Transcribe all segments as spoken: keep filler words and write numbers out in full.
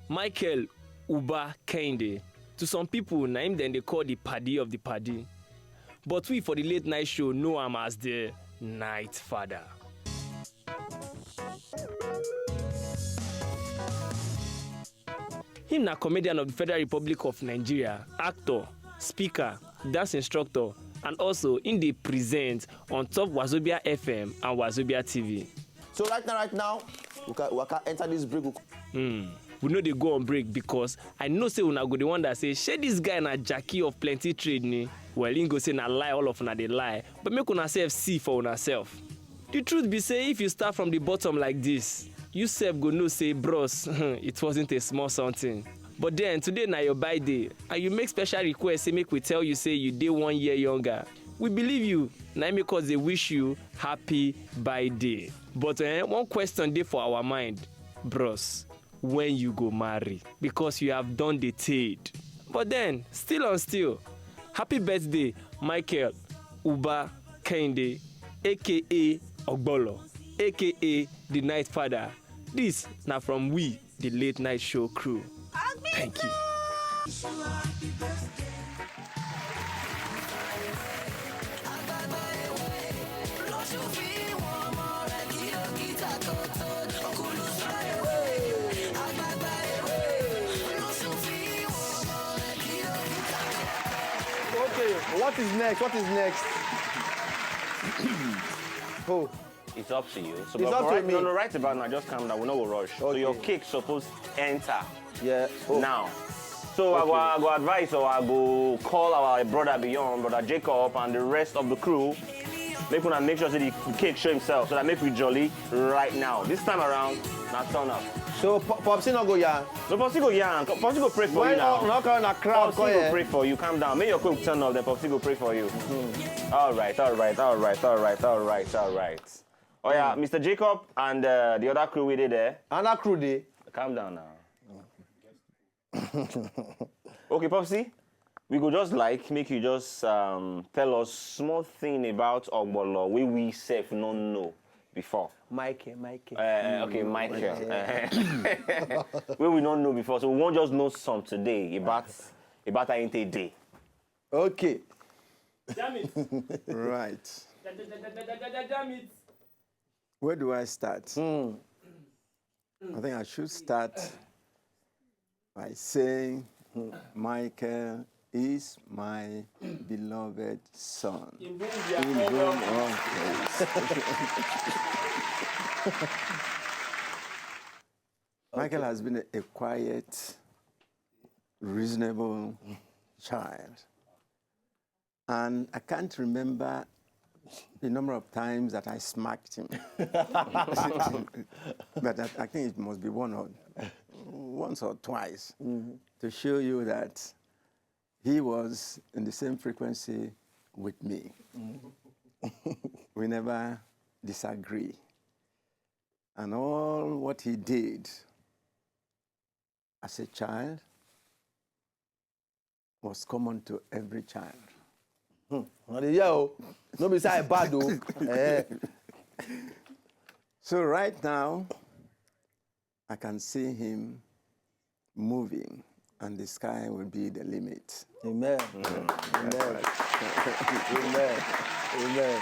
Michael Uba Kende. To some people, na him dem dey call the paddy of the paddy. But we for the late night show know am as the Night Father. Him na comedian of the Federal Republic of Nigeria, actor, speaker, dance instructor, and also him dey present on top Wazobia F M and Wazobia T V. So right now, right now, we can, we can enter this break. Hmm. We no dey go on break because I know say una go dey wonder say, shey this guy na Jackie of plenty trade ni? Well, him go say na lie, all of una dey lie, but make una sef see for una sef. The truth be say, if you start from the bottom like this, you sef go know say, bros, it wasn't a small something. But then, today na your birthday, and you make special request say make we tell you say you dey one year younger. We believe you, na im make us dey wish you happy birthday. But eh, one question dey for our mind, bros, when you go marry? Because you have done the deed. But then, still on still, happy birthday, Michael Uba Kende, A K A Ogbolo, A K A the Night Father. This na from we, the Late Night Show crew. Thank you. Okay, what is next? What is next? Oh. It's up to you. So, it's but up for to right, me. No, no, right about now, just calm down. We no go rush. So okay. Your cake suppose enter. Yeah. Oh. Now. So I go, okay. I go advise, or I go call our brother Beyond, brother Jacob, and the rest of the crew. Make una make sure say the cake show himself, so that make we jolly right now. This time around, na turn up. So P- Popsi no go yarn. No, Popsi go yarn. Popsi go pray for you now. When all, all kind of crowd Popsi come go here. Pray for you. Calm down. Make your coke turn up. Then Popsi go pray for you. All right, all right, all right, all right, all right, all right. Oh yeah, Mister Jacob and uh, the other crew we did there. Another crew dey. Calm down now. Okay, Popsi, we go just like make you just um, tell us small thing about Ogbolo wey we sef no know before. Michael, Michael. Uh, okay, Michael. Uh, wey we no know before, so we wan just know some today about about how him take dey. Okay. Damn it. Right. Da- da- da- da- da- da- da- Damn it. Where do I start? I think I should start by saying Michael is my beloved son. In whom we are all whom all praise. Michael has been a, a quiet, reasonable child. And I can't remember the number of times that I smacked him. But I, I think it must be one or once or twice to show you that he was in the same frequency with me. We never disagree. And all what he did as a child was common to every child. Hmm. Una dey hear o. No be say I bad o. Eh. So right now, I can see him moving, and the sky will be the limit. Amen. Amen. Amen. Amen.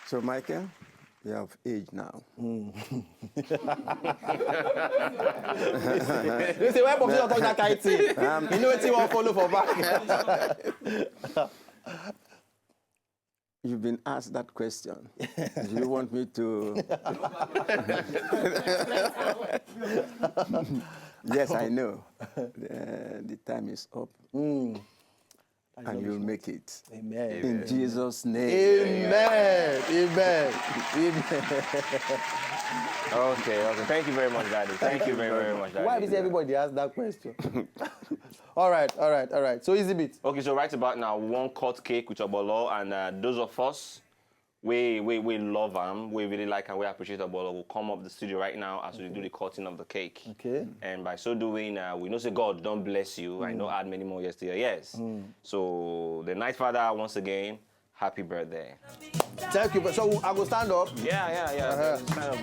So, Michael, you have aged now. You say, why Popsi don talk that kind thing? You know wetin wan follow for back. You've been asked that question. Do you want me to? Yes, I know. The, the time is up. And you'll make it. Amen. In Jesus' name. Amen. Amen. Amen. Okay, okay. Thank you very much, Daddy. Thank you very, very much, Daddy. Why is everybody ask that question? All right, all right, all right. So easy bit. Okay, so right about now, we wan cut cake with Ogbolo, and uh, those of us wey wey wey love am, wey really like am, wey appreciate Ogbolo, go come up the studio right now as we do the cutting of the cake. Okay. And by so doing, uh, we know say God don bless you. I no add many more years to your years. So the Night Father, once again, happy birthday. Thank you. So I go stand up. Yeah, yeah, yeah. Uh-huh. Stand up.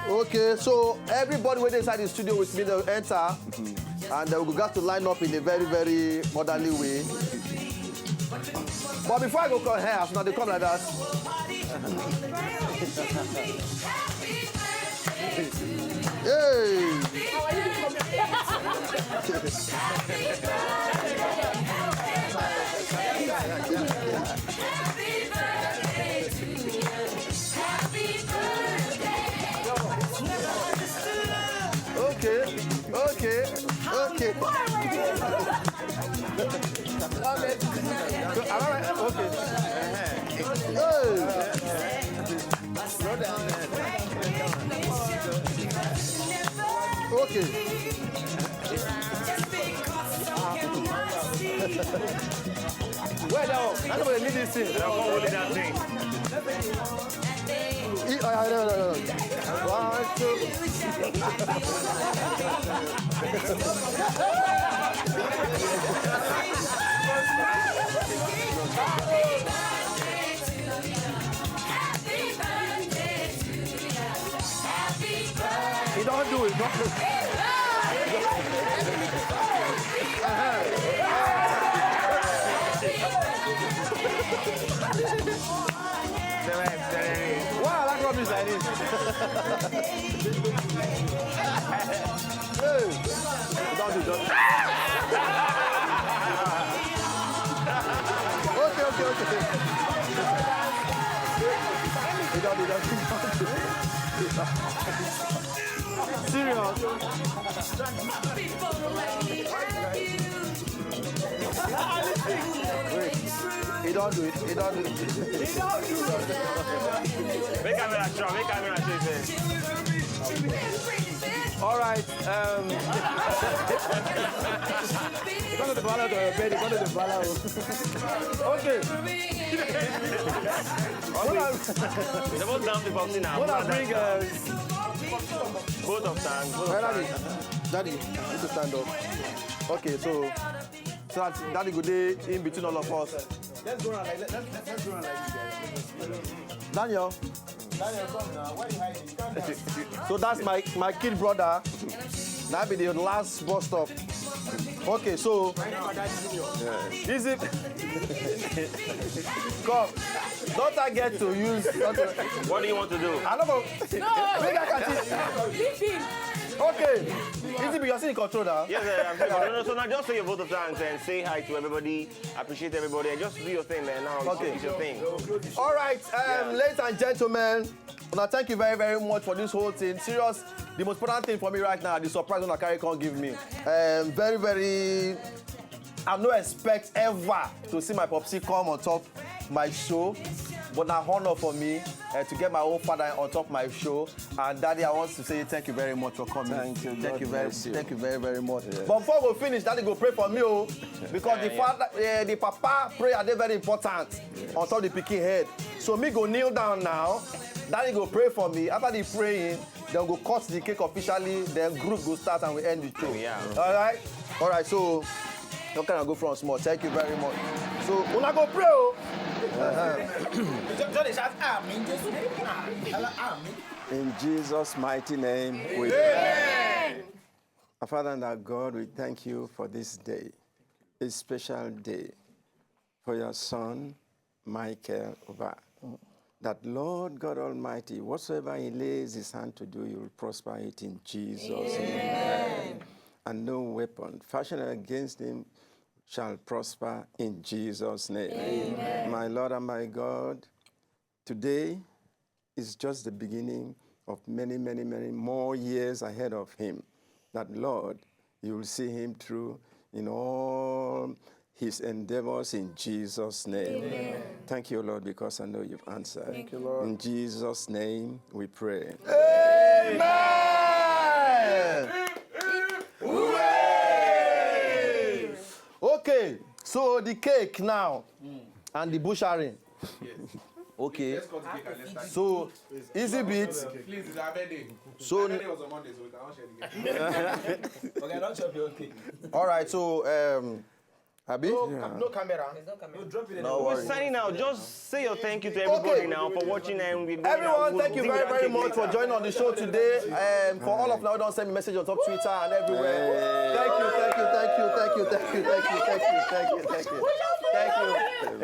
Okay, so everybody wey dey inside the studio with me, dem enter, and then we go got to line up in a very, very orderly way. But before I go come here, as una dey come like that. Hey! Okay, okay, okay. So, am I right? Okay. Hey. Okay. Well, now, I don't want to leave this thing. Now, come hold that thing. E- oh, yeah, no, no, no. One, two. He don't do it. Don't do it. Why I like rubbish like this? Hey, don't do, don't. Okay, okay, okay. He don't do, don't do. Serious. Wait. He don't do it. He don't do it. Make camera show. Make camera show. First. All right. Um, you go to the ballad or bed? You go to the ballad. Okay. Hold on. They both down the boxing now. Hold on. Bring uh, Both of them. Both Hey, of daddy, them. daddy, you need to stand up. Okay, so so that daddy go dey in between all of us. Let's go around like let, let, let's go around like this, guys. Daniel. Daniel, come now. Why you hiding? Calm down. So that's my my kid brother. That be the last bus stop. Okay, so My name is Daddy Junior. is it? Come, daughter get to use. Daughter, What do you want to do? I don't know. Make I catch it. Leave him. Okay. Easy, be you're still in control now. Yes, sir. I'm still, no, no, so now just say your vote of thanks and say hi to everybody. Appreciate everybody and just do your thing, man. Now Okay. It's your thing. All right, um, Yeah. ladies and gentlemen, una thank you very, very much for this whole thing. Serious, the most important thing for me right now, the surprise una carry come give me. Um, very, very, I no expect ever to see my popsi come on top my show, but na honor for me uh, to get my own father on top my show. And daddy, I want to say thank you very much for coming. Thank you. Thank God you very, bless you. Thank you very, very much. Yeah. But before we finish, daddy go pray for me, oh, because the Yeah, yeah. father, uh, the papa prayer dey very important on top the pikin head. So me go kneel down now. Daddy go pray for me. After the praying, then go cut the cake officially. Then group go start and we end the show. Yeah. All right, all right. So you can go from small. Thank you very much. So una go pray, oh. Just, just dey shout, "Amen, Jesus." Ah, hello, amen. In Jesus' mighty name, we pray. Our Father and our God, we thank you for this day, a special day for your son, Michael Uba. That Lord God Almighty, whatsoever he lays his hand to do, you will prosper it in Jesus' name. And no weapon fashioned against him shall prosper in Jesus' name. My Lord and my God, today is just the beginning of many, many, many more years ahead of him. That, Lord, you will see him through in all his endeavors in Jesus' name. Thank you, Lord, because I know you've answered. Thank you, Lord. In Jesus' name we pray. Amen. Okay, so the cake now and the bouchering. Okay. So easy beat. Please, it's our birthday. So Birthday was on Monday, so we can all share the cake. All right, so um, Abi? No, ca- no camera. There's no camera. No We're worry. Signing out. Just say your thank you to everybody Okay. now for watching and we Everyone, thank you very, very much for joining on the show today. Um, for all of now, don't send me message on top Twitter and everywhere. Thank you, thank you, thank you, thank you, thank you, thank you, thank you, thank you, thank you, thank you.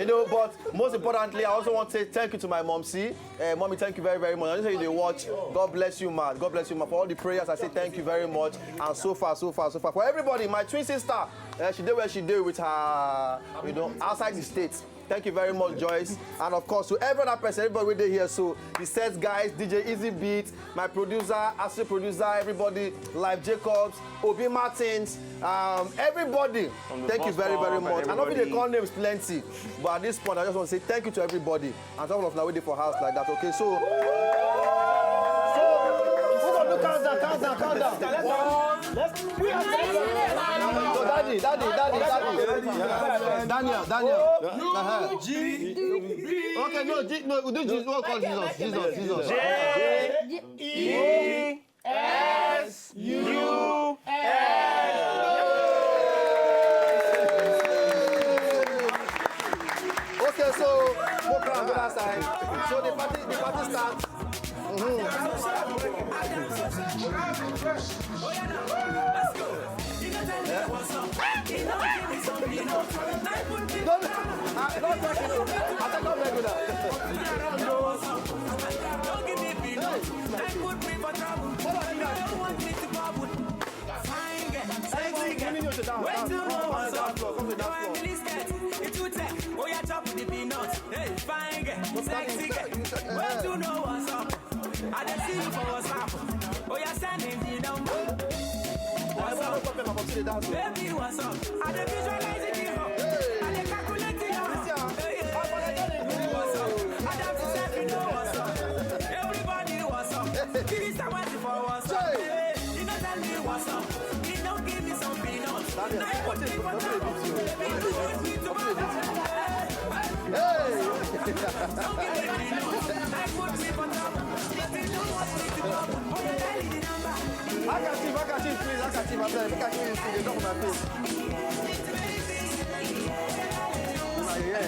You know, but most importantly, I also want to say thank you to my mom. See, uh, mommy, thank you very, very much. I know say you dey watch. God bless you, man. God bless you, man. For all the prayers, I say thank you very much. And so far, so far, so far, for everybody, my twin sister, uh, she dey where she dey with her, you know, outside the states. Thank you very much, Joyce. And of course, to every other person, everybody wey dey here. So, the set guys, D J Easy Beat, my producer, assistant producer, everybody, Live Jacobs, Obi Martins, um, everybody. From the Thank you bus very, stop very and much. I know we dey everybody. Call names plenty, but at this point, I just want to say thank you to everybody. And some of now wait for house like that. Okay, so. So, who gonna do countdown, countdown, countdown? So, daddy, daddy, daddy, daddy. Daniel, Daniel. Uh-huh. Okay, no, G, no, we do Jesus. What call Jesus? Jesus, Jesus. J E S U L. Okay, so no crown go that side. So the party, the party starts. Don't, I, don't touch it. I take off regular. Fine girl, sexy girl. Wait to know what's up. Your English skirt, it too tight. Oh yeah, chop the peanut. Hey, fine girl, sexy girl. Wait to know what's up. I dey see you for WhatsApp. Oh yeah, send me the number. What's up? Baby, what's up? I dey visualize it here. I dey calculate it here. Hey, hey. What's up? I dey to say you know what's up. Everybody, what's up? Give me somebody for WhatsApp. Hey, you know tell me what's up. You don't give me some peanuts. Now you put me for trouble. Baby, you put me to my Handkerchief, handkerchief, please, handkerchief, abeg, make I clean this thing, dey drop my face. Una dey hear?